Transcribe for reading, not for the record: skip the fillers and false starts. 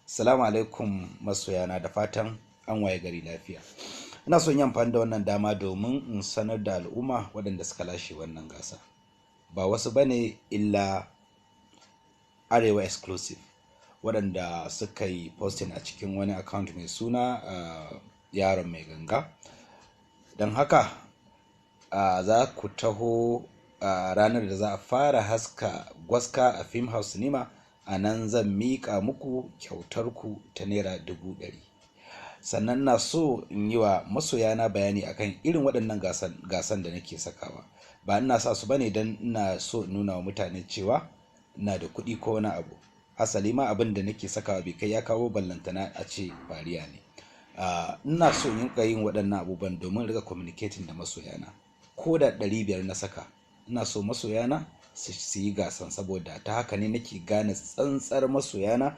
Assalamu alaikum masoyana, da fatan an waye gari lafiya. Ina son yi amfani da wannan dama domin in sanar da al'umma waɗanda suka lashe wannan gasa. Ba wasu bane illa Arewa Exclusive, waɗanda suka yi posting a cikin wani account mai suna Yaron Mai Ganga. Don haka za ku taho ranar da za a fara haska Gwaska a Film House Cinema, a nan zan miƙa muku kyautar ku ta ₦100,000. Sannan na so in yi wa masoyana bayani akan irin waɗannan gasan da nake sakawa. Ba ina sa su bane don ina so in nuna wa mutane cewa ina da kuɗi ko wani abu. Hasali ma abin da nake sakawa bai kai ya kawo, ballantana a ce fariya ne. Ina so in rinƙa yin waɗannan abubuwan domin riƙa communicating da masoyana. Ko da 500 na saka, ina so masoyana su yi gasan, saboda ta haka ne nake gane tsantsar masoyana.